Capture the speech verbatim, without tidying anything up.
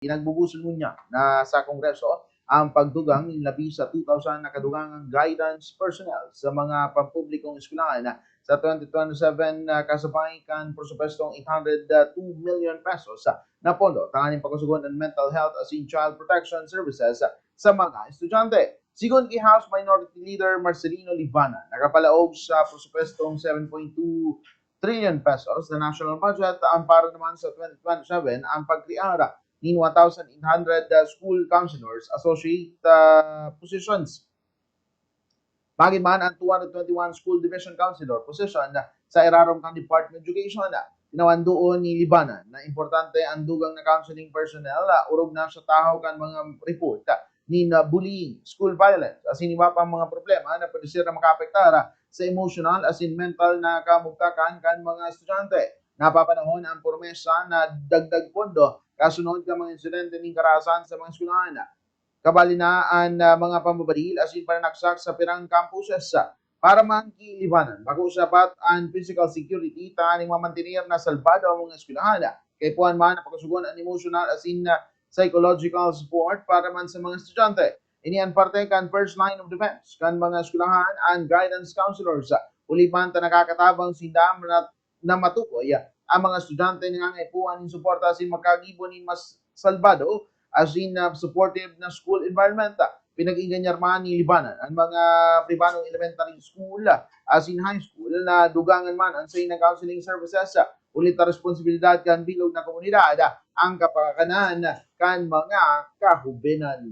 Pinagbubuson ngunyan na sa Kongreso ang pagdugang nin labi sa two thousand na kadugangang guidance personnel sa mga pampublikong eskwelahan. Sa twenty twenty-seven, ah, kasabay kan presupwestong eight hundred two million pesos, ah, na pondo tanganing pakusugon an mental health asin child protection services, ah, sa mga estudyante. Sigon ki House Minority Leader Marcelino Libana, nakapalaog sa presupwestong seven point two trillion pesos na national budget ang para naman sa twenty twenty-seven ang pagkrear nin one thousand eight hundred school counselors associate, ah, positions. Magin man ang two hundred twenty-one school division counselor position sa irarom kan Department of Education. Tinawan duon ni Libana na importante ang dugang na counseling personnel, ah, orog na sa tahaw kan mga report, ah, nin, ah, bullying, school violence, asin iba pang mga problema na pwede sira makaapektar, ah, sa emosyonal asin mental na kamugtakan kan mga estudyante. Napapanahon ang promesa na dagdag pondo kasunod kan mga insidente nin karahasan sa mga eskwelahan. Kabali na an, ah, mga pambabadil asin pananaksak sa pirang campuses. Para man ki Libana, bako sapat an physical security tanganing mamantener na salbado ang mga eskwelahan. Kaipuhan man na pakusugon an emosyonal asin, ah, psychological support para man sa mga estudyante. Ini an parte kan first line of defense kan mga eskwelahan, an guidance counselors. Huli man ta nakakatabang sinda na, na matukoy ang mga estudyante na nangangaipuhan nin suporta asin makagibo nin mas salbado asin, ah, supportive na school environment. Pinag-engganyar man ni Libana an mga pribanong elementary school, ah, asin high school na dugangan man an saindang counseling services, ah, huli ta responsibilidad kan bilog na komunidad, ah, ang kapangakanan kan mga kahobenan.